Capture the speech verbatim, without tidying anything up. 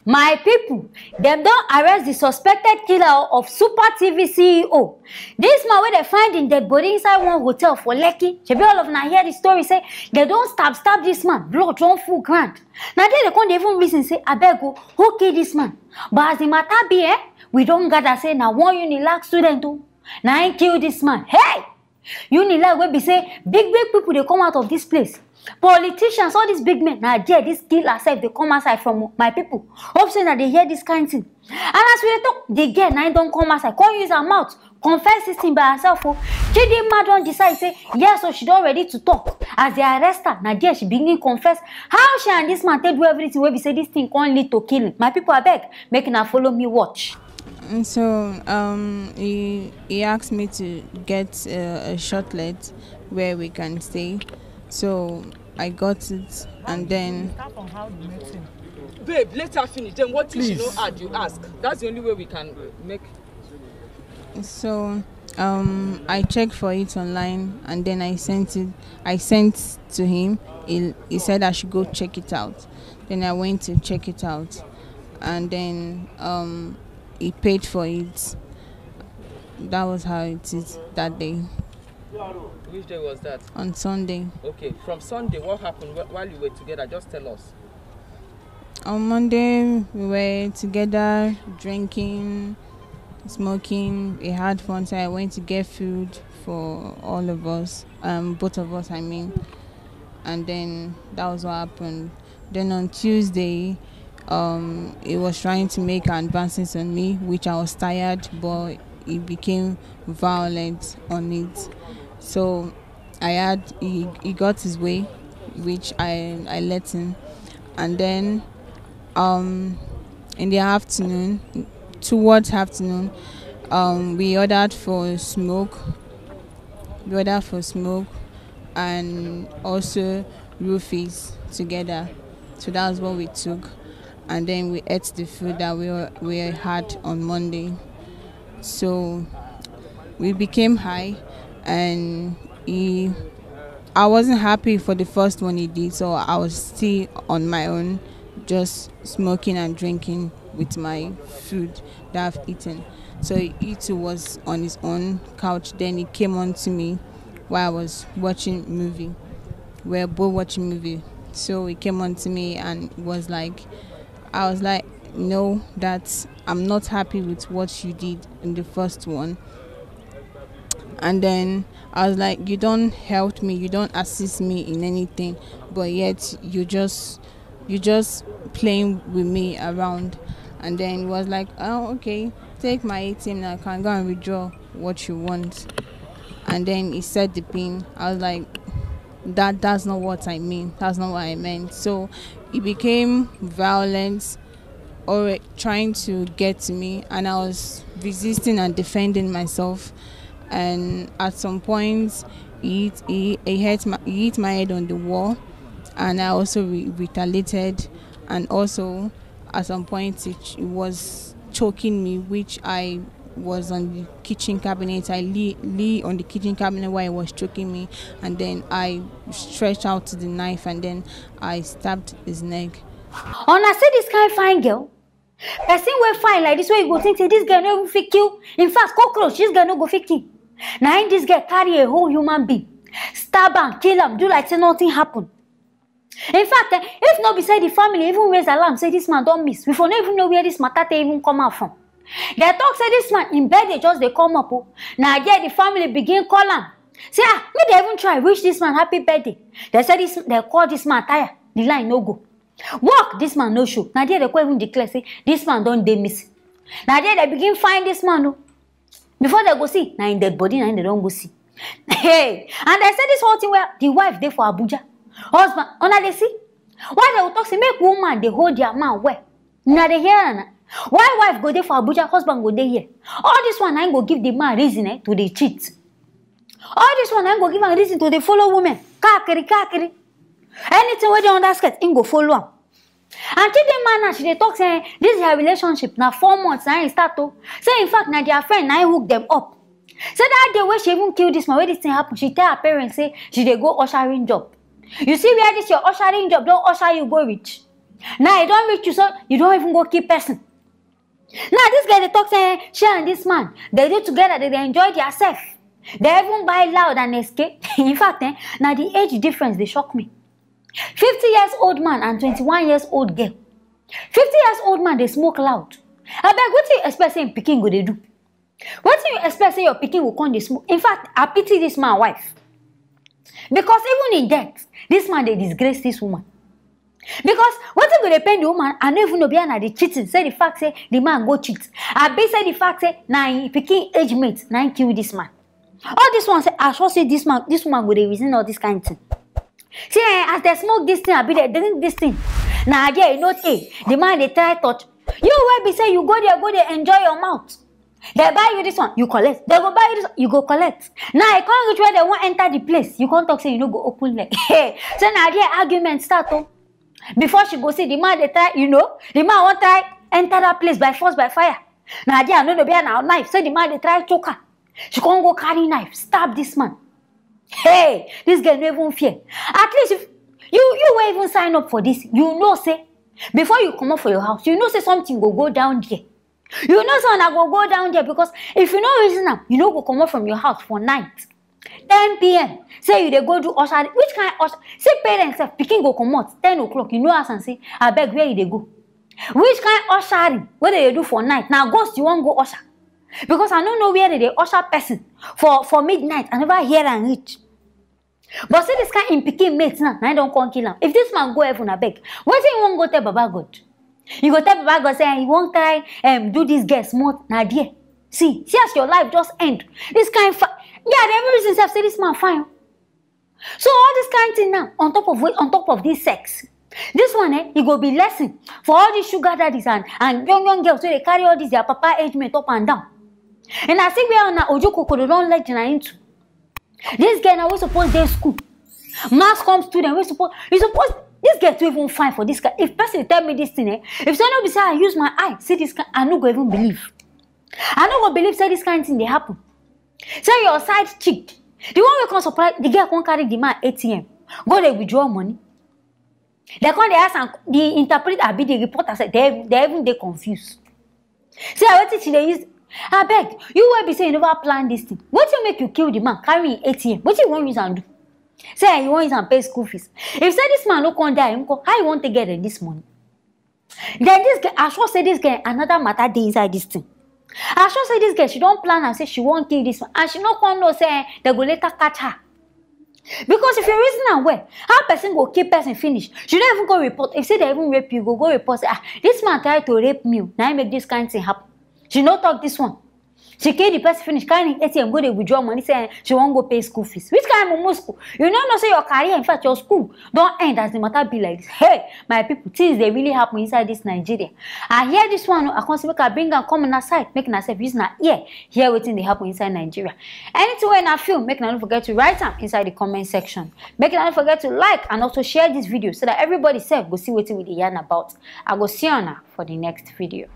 My people, dem don arrest the suspected killer of Super T V C E O. This man wey dem find im dead body inside one hotel for Lekki. Shebi all of una hear the story say dem don stab stab this man, blood don full ground. Na there dem come dey even reason say, abeg o, who kill this man? But as the matter be, eh, we don gather say na one Unilag student o, na im kill this man. Hey! Unilag wey be say big big people dey come out of this place. Politicians, all these big men, na there this killer sef dey come outside from o. My people, hope say una dey hear this kind thing. And as we dey talk, the girl na im don come outside, come use her mouth confess this thing by herself o. Chidinma don decide say yes o, she don ready to talk. As dem arrest her, na there she begin confess how she and this man take do everything wey be say this thing come lead to killing. My people, abeg, make una follow me watch. And so um, he he asked me to get a, a shortlet where we can stay. So I got it, and then Babe, let her finish. Then what if she no Please. Add, you ask. That's the only way we can make. so um, I checked for it online, and then I sent it. I sent to him. He, he said I should go check it out. Then I went to check it out, and then um, he paid for it. That was how it is that day. Which day was that? On Sunday. Okay, from Sunday, what happened wh- while you were together? Just tell us. On Monday, we were together drinking, smoking. We had fun. So I went to get food for all of us, um, both of us, I mean. And then that was what happened. Then on Tuesday, um, he was trying to make advances on me, which I was tired, but he became violent on it. So I had he, he got his way, which I I let him, and then um in the afternoon, towards afternoon, um we ordered for smoke. We ordered for smoke and also roofies together. So that was what we took, and then we ate the food that we were, we had on Monday. So we became high, and he I wasn't happy for the first one he did, so I was still on my own, just smoking and drinking with my food that I've eaten. So he too was on his own couch. Then he came on to me while I was watching movie. We were both watching movie. So he came on to me and was like, I was like, no, that I'm not happy with what you did in the first one. And then I was like, you don't help me, you don't assist me in anything, but yet you just you just playing with me around. And then he was like, oh, okay, take my A T M now, I can go and withdraw what you want. And then he said the pin. I was like, that that's not what I mean. That's not what I meant. So it became violence or trying to get to me, and I was resisting and defending myself. And at some point, he hit, he, he hit my he hit my head on the wall, and I also re- retaliated. And also, at some point, it, it was choking me, which I was on the kitchen cabinet. I lay, lay on the kitchen cabinet while he was choking me, and then I stretched out the knife and then I stabbed his neck. Una see this kind fine girl? Person wey fine like this, wey you go think say this girl no even fit kill. In fact, cockroach, this girl no go fit kill. Na im this girl carry a whole human being, stab am, kill am, do like say nothing happen. In fact, eh, if no be say the family even raise alarm say this man don miss, we for no even know where this matter take even come out from. Dem talk say this man im birthday just dey come up o. Na there the family begin call am say, ah, make dem even try wish this man happy birthday. Dem say this dem call this man tire, the line no go work, this man no show. Na there dem come even declare say this man don dey missing. Na there dem begin find this man o. Before dem go see, na im dead body na im dem don go see. Hey, and dem say this whole thing wey the wife dey for Abuja, husband, una dey see why dem go talk say make woman dey hold their man well? Una dey hear am na? Why wife go dey for Abuja, husband go dey here? All this one na im go give the man reason, eh, to dey cheat. All this one na im go give am reason to dey follow women kakiri kakiri. Anything wey dey under skirt, im go follow am. And Chidinma now, she dey talk say this their relationship na four months na im start o. Say in fact na their friend na im hook dem up. Say that day wey she even kill this man, wey this thing happen, she tell her parents say she dey go ushering job. You see where this your ushering job don usher you go reach? Now e don reach you, so you don even go kill person. Now this girl dey talk say she and this man, they dey together, they dey enjoy their self. They even buy loud and escape. In fact, eh, na the age difference dey shock me. Fifty years old man and twenty-one years old girl. Fifty years old man dey smoke loud. Abeg, wetin you expect say im pikin go dey do? Wetin you expect say your pikin go come dey smoke? In fact, I pity this man wife. Because even in death, this man dey disgrace this woman. Because wetin go dey pain the woman, I no even know, be na the cheating. Say the fact say the man go cheat. I be say the fact say na im pikin age mate na im kill this man. All this one say, I sure say this man, this woman go dey reason all this kind thing. See, eh, as they smoke this thing, I be they drink this thing. Now there you know, eh, the man dey try touch. You wey be say you go there, go there, enjoy your mouth. They buy you this one, you collect. They go buy you this one, you go collect. Now I can't reach where they won't enter the place. You can't talk say you no go open leg. Hey, so now there argument start oh. Before she go see the man, they try, you know, the man won't try enter that place by force, by fire. Now there I no know be na knife. So the man they try choke her. She can't go carry knife, stab this man. Hey, this girl no even fear. At least if you you were even sign up for this, you know say before you come up for your house, you know say something go go down there. You know say una go go down there because if you no reason am, you no go comot from your house for night. Ten p m say you dey go do usher, which kind usher? See parents sef, pikin go comot ten o'clock, you no ask am say abeg where you dey go? Which kind ushering wey dem dey do for night? Na ghost you wan go usher? Because I no know where dem dey usher person for for midnight, I never hear am reach. But see this kind im pikin mate now, na im don come kill am. If this man go heaven, abeg, wetin you wan go tell Baba God? You go tell Baba God say you wan try um, do this girl small, na there. See, see as your life just end. This kind fa- yeah, the every reason sef say this man fine. So all this kind thing now, on top of wait, on top of this sex, this one eh, e go be lesson for all these sugar daddies and and young young girls wey dey carry all this their papa age mate up and down. And I see where una ojo kokoro don let una into. This girl now wey suppose dey school, mass come student wey suppose you suppose this girl too even fine for this guy. If person tell me this thing eh, if say no be say I use my eye see this guy, I no go even believe. I no go believe say this kind thing dey happen. Say your side chick, the one wey come surprise the girl come carry the man A T M go dey withdraw money. They come dey ask am, the interpreter abi the reporter say they they even dey confused. See how wetin she dey use. Abeg, you wey be say you never plan this thing, wetin make you kill the man, carry him A T M? Wetin you wan use am do? Say you wan use am pay school fees. If say this man no come die, nko, how you wan take get this money? Then this girl, I sure say this girl another matter dey inside this thing. I sure say this girl she don plan am say she wan kill this man and she no come know say eh, they go later catch her. Because if you reason am well, how person go kill person finish? She no even go report. If say they even rape you, go go report say ah this man try to rape me o, na im make this kind thing happen. She no talk this one. She kill the person finish, carry him A T M go dey withdraw money say eh, she wan go pay school fees. Which kind mumu school? You no know say your career, in fact your school don end as the matter be like this. Hey, my people, things dey really happen inside this Nigeria. I hear this one o, I come say make I bring am come una side, make una sef use una ear hear wetin dey happen inside Nigeria. Anything wey una feel, make una no forget to write am inside the comment section. Make una no forget to like and also share this video so that everybody sef go see wetin we dey yarn about. I go see una for the next video.